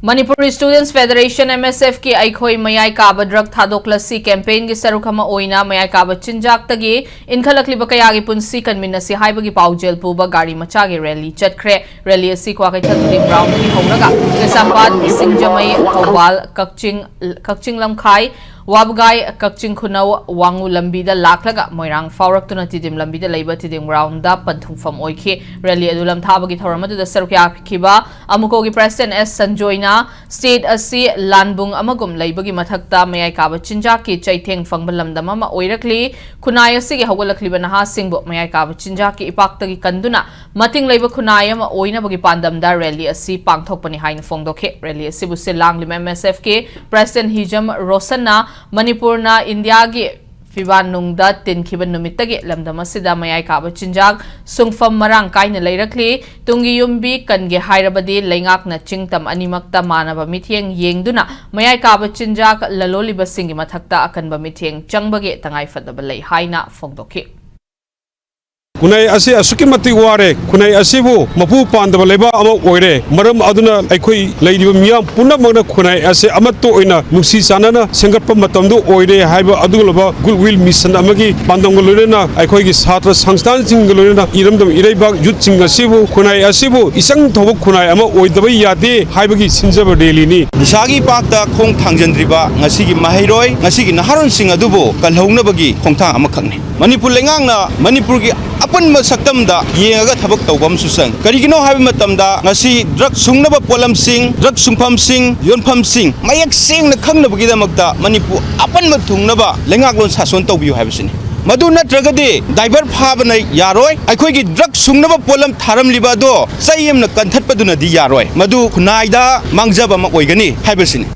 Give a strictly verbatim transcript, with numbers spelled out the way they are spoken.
Manipur Students Federation, M S F ꯀꯤ ꯑꯩꯈꯣꯏ ꯃꯌꯥꯏ ꯀꯥꯕ ꯗ꯭ꯔꯒ ꯊꯥꯗꯣꯛꯂꯁꯤ ꯀꯦꯝꯄꯦꯟꯒꯤ ꯁꯔꯨꯛ ꯑꯃ ꯑꯣꯏꯅ ꯃꯌꯥꯏ ꯀꯥꯕ ꯆꯤꯟꯖꯥꯛꯇꯒꯤ ꯏꯟꯈꯠꯂꯛꯂꯤꯕ ꯀꯌꯥꯒꯤ ꯄꯨꯟꯁꯤ ꯀꯟꯃꯤꯟꯅꯁꯤ ꯍꯥꯏꯕꯒꯤ ꯄꯥꯎꯖꯦꯜ ꯄꯨꯕ ꯒꯥꯔꯤ ꯃꯆꯥꯒꯤ ꯔꯦꯂꯤ ꯆꯠꯈ꯭ꯔꯦ꯫ ꯔꯦꯂꯤ ꯑꯁꯤ ꯀ꯭ꯋꯥꯀꯩꯊꯦꯜ ꯇꯤꯗꯤꯝ ꯒ꯭ꯔꯥꯎꯟꯗꯒꯤ ꯍꯧꯔꯒ ꯀꯩꯁꯥꯝꯄꯥꯠ, ꯁꯤꯡꯖꯃꯩ, ꯊꯧꯕꯥꯜ, ꯀꯛꯆꯤꯡ, ꯀꯛꯆꯤꯡ ꯂꯝꯈꯥꯏ, ꯋꯥꯕꯒꯥꯏ, ꯀꯛꯆꯤꯡ ꯈꯨꯅꯧ, ꯋꯥꯉꯨ ꯂꯝꯕꯤꯗ ꯂꯥꯛꯂꯒ ꯃꯣꯏꯔꯥꯡ ꯐꯥꯎꯔꯛꯇꯨꯅ ꯇꯤꯗꯤꯝ ꯂꯝꯕꯤꯗ ꯂꯩꯕ ꯇꯤꯗꯤꯝ ꯒ꯭ꯔꯥꯎꯟꯗ ꯄꯟꯊꯨꯡꯐꯝ ꯑꯣꯏꯈꯤ꯫ ꯔꯦꯂꯤ ꯑꯗꯨ ꯂꯝꯊꯥꯕꯒꯤ ꯊꯧꯔꯝ ꯑꯗꯨꯗ ꯁꯔꯨꯛ ꯌꯥꯈꯤꯕ ꯑꯃꯨꯀꯣꯒꯤ ꯄ꯭ꯔꯦꯁꯤꯗꯦꯟꯠ ꯑꯦꯁ ꯁꯟꯖꯣꯏꯅ ꯁ꯭ꯇꯦꯠ ꯑꯁꯤ ꯂꯥꯟꯕꯨꯡ ꯑꯃꯒꯨꯝ ꯂꯩꯕꯒꯤ ꯃꯊꯛꯇ ꯃꯌꯥꯏ ꯀꯥꯕ ꯆꯤꯟꯖꯥꯛꯀꯤ ꯆꯩꯊꯦꯡ ꯐꯪꯕ ꯂꯝꯗꯝ ꯑꯃ ꯑꯣꯏꯔꯛꯂꯤ꯫ ꯈꯨꯟꯅꯥꯏ ꯑꯁꯤꯒꯤ ꯍꯧꯒꯠꯂꯛꯂꯤꯕ ꯅꯍꯥꯁꯤꯡꯕꯨ ꯃꯌꯥꯏ ꯀꯥꯕ ꯆꯤꯟꯖꯥꯛꯀꯤ ꯏꯄꯥꯛꯇꯒꯤ ꯀꯟꯗꯨꯅ ꯃꯇꯤꯡ ꯂꯩꯕ ꯈꯨꯟꯅꯥꯏ ꯑꯃ ꯑꯣꯏꯅꯕꯒꯤ ꯄꯥꯟꯗꯝꯗ ꯔꯦꯂꯤ ꯑꯁꯤ ꯄꯥꯡꯊꯣꯛꯄꯅꯤ ꯍꯥꯏꯅ ꯐꯣꯡꯗꯣꯛꯈꯤ꯫ ꯔꯦꯂꯤ ꯑꯁꯤꯕꯨ ꯁꯤꯜ ꯂꯥꯡꯂꯤꯕ M S F ꯀꯤ ꯄ꯭ꯔꯦꯁꯤꯗꯦꯟꯠ ꯍꯤꯖꯝ ꯔꯣꯁꯟꯅ ꯃꯅꯤꯄꯨꯔꯅ ꯏꯟꯗꯤꯌꯥꯒꯤ ꯐꯤꯕꯥꯟꯅꯨꯡꯗ ꯇꯤꯟꯈꯤꯕ ꯅꯨꯃꯤꯠꯇꯒꯤ ꯂꯝꯗꯝ ꯑꯁꯤꯗ ꯃꯌꯥꯏ ꯀꯥꯕ ꯆꯤꯟꯖꯥꯛ ꯁꯨꯡꯐꯝ ꯃꯔꯥꯡ ꯀꯥꯏꯅ ꯂꯩꯔꯛꯂꯤ꯫ ꯇꯨꯡꯒꯤ ꯌꯨꯝꯕꯤ ꯀꯟꯒꯦ ꯍꯥꯏꯔꯕꯗꯤ ꯂꯩꯉꯥꯛꯅ ꯆꯤꯡ ꯇꯝ ꯑꯅꯤꯃꯛꯇ ꯃꯥꯟꯅꯕ ꯃꯤꯠꯌꯦꯡ ꯌꯦꯡꯗꯨꯅ ꯃꯌꯥꯏ ꯀꯥꯕ ꯆꯤꯟꯖꯥꯛ ꯂꯂꯣꯜꯂꯤꯕꯁꯤꯡꯒꯤ ꯃꯊꯛꯇ ꯑꯀꯟꯕ ꯃꯤꯠꯌꯦꯡ ꯆꯪꯕꯒꯤ ꯇꯉꯥꯏꯐꯗꯕ ꯂꯩ ꯍꯥꯏꯅ ꯐꯣꯡꯗꯣꯛꯈꯤ꯫ ꯈꯨꯟꯅꯥꯏ ꯑꯁꯤ ꯑꯁꯨꯛꯀꯤ ꯃꯇꯤꯛ ꯋꯥꯔꯦ꯫ ꯈꯨꯟꯅꯥꯏ ꯑꯁꯤꯕꯨ ꯃꯄꯨ ꯄꯥꯟꯗꯕ ꯂꯩꯕꯥꯛ ꯑꯃ ꯑꯣꯏꯔꯦ꯫ ꯃꯔꯝ ꯑꯗꯨꯅ ꯑꯩꯈꯣꯏ ꯂꯩꯔꯤꯕ ꯃꯤꯌꯥꯝ ꯄꯨꯝꯅꯃꯛꯅ ꯈꯨꯟꯅꯥꯏ ꯑꯁꯤ ꯑꯃꯠꯇ ꯑꯣꯏꯅ ꯅꯨꯡꯁꯤ ꯆꯥꯟꯅꯅ ꯁꯦꯝꯒꯠꯄ ꯃꯇꯝꯗꯨ ꯑꯣꯏꯔꯦ ꯍꯥꯏꯕ ꯑꯗꯨꯒꯨꯝꯂꯕ ꯒꯨꯗ ꯋꯤꯜ ꯃꯤꯁꯟ ꯑꯃꯒꯤ ꯄꯥꯟꯗꯝꯒ ꯂꯣꯏꯅꯅ ꯑꯩꯈꯣꯏꯒꯤ ꯁꯥꯇ꯭ꯔ ꯁꯪꯁꯊꯥꯟꯁꯤꯡꯒ ꯂꯣꯏꯅꯅ ꯏꯔꯝꯗꯝ ꯏꯔꯩꯕꯥꯛ ꯌꯨꯠꯁꯤꯡ ꯑꯁꯤꯕꯨ ꯈꯨꯟꯅꯥꯏ ꯑꯁꯤꯕꯨ ꯏꯆꯪ ꯊꯧꯕ ꯈꯨꯟꯅꯥꯏ ꯑꯃ ꯑꯣꯏꯗꯕ ꯌꯥꯗꯦ ꯍꯥꯏꯕꯒꯤ ꯁꯤꯟꯖꯕ ꯔꯦꯂꯤꯅꯤ꯫ ꯅꯤꯁꯥꯒꯤ ꯏꯄꯥꯛꯇ ꯈꯣꯡ ꯊꯥꯡꯖꯤꯟꯗ꯭ꯔꯤꯕ ꯉꯁꯤꯒꯤ ꯃꯍꯩꯔꯣꯏ, ꯉꯁꯤꯒꯤ ꯅꯍꯥꯔꯣꯜꯁꯤꯡ ꯑꯗꯨꯕꯨ ꯀꯜꯍꯧꯅꯕꯒꯤ ꯈꯣꯡꯊꯥꯡ ꯑꯃꯈꯛꯅꯤ꯫ ꯃꯅꯤꯄꯨꯔ ꯂꯩꯉꯥꯛꯅ ꯃꯅꯤꯄꯨꯔꯒꯤ ꯑꯄꯨꯟꯕ ꯁꯛꯇꯝꯗ ꯌꯦꯡꯉꯒ ꯊꯕꯛ ꯇꯧꯕ ꯑꯃꯁꯨ ꯆꯪꯏ꯫ ꯀꯔꯤꯒꯤꯅꯣ ꯍꯥꯏꯕ ꯃꯇꯝꯗ ꯉꯁꯤ ꯗ꯭ꯔꯒ ꯁꯨꯡꯅꯕ ꯄꯣꯠꯂꯝꯁꯤꯡ, ꯗ꯭ꯔꯒ ꯁꯨꯡꯐꯝꯁꯤꯡ, ꯌꯣꯟꯐꯝꯁꯤꯡ ꯃꯌꯦꯛ ꯁꯦꯡꯅ ꯈꯪꯅꯕꯒꯤꯗꯃꯛꯇ ꯃꯅꯤꯄꯨꯔ ꯑꯄꯨꯟꯕ ꯊꯨꯡꯅꯕ ꯂꯩꯉꯥꯛꯂꯣꯟ ꯁꯥꯁꯣꯟ ꯇꯧꯕꯤꯌꯨ ꯍꯥꯏꯕꯁꯤꯅꯤ꯫ ꯃꯗꯨ ꯅꯠꯇ꯭ꯔꯒꯗꯤ ꯗ꯭ꯔꯥꯏꯚꯔ ꯐꯥꯕꯅ ꯌꯥꯔꯣꯏ꯫ ꯑꯩꯈꯣꯏꯒꯤ ꯗ꯭ꯔꯒ ꯁꯨꯡꯅꯕ ꯄꯣꯠꯂꯝ ꯊꯥꯔꯝꯂꯤꯕ ꯑꯗꯣ ꯆꯩ ꯑꯃꯅ ꯀꯟꯊꯠꯄꯗꯨꯅꯗꯤ ꯌꯥꯔꯣꯏ꯫ ꯃꯗꯨ ꯈꯨꯟꯅꯥꯏꯗ ꯃꯥꯡꯖꯕ ꯑꯃ ꯑꯣꯏꯒꯅꯤ ꯍꯥꯏꯕꯁꯤꯅꯤ꯫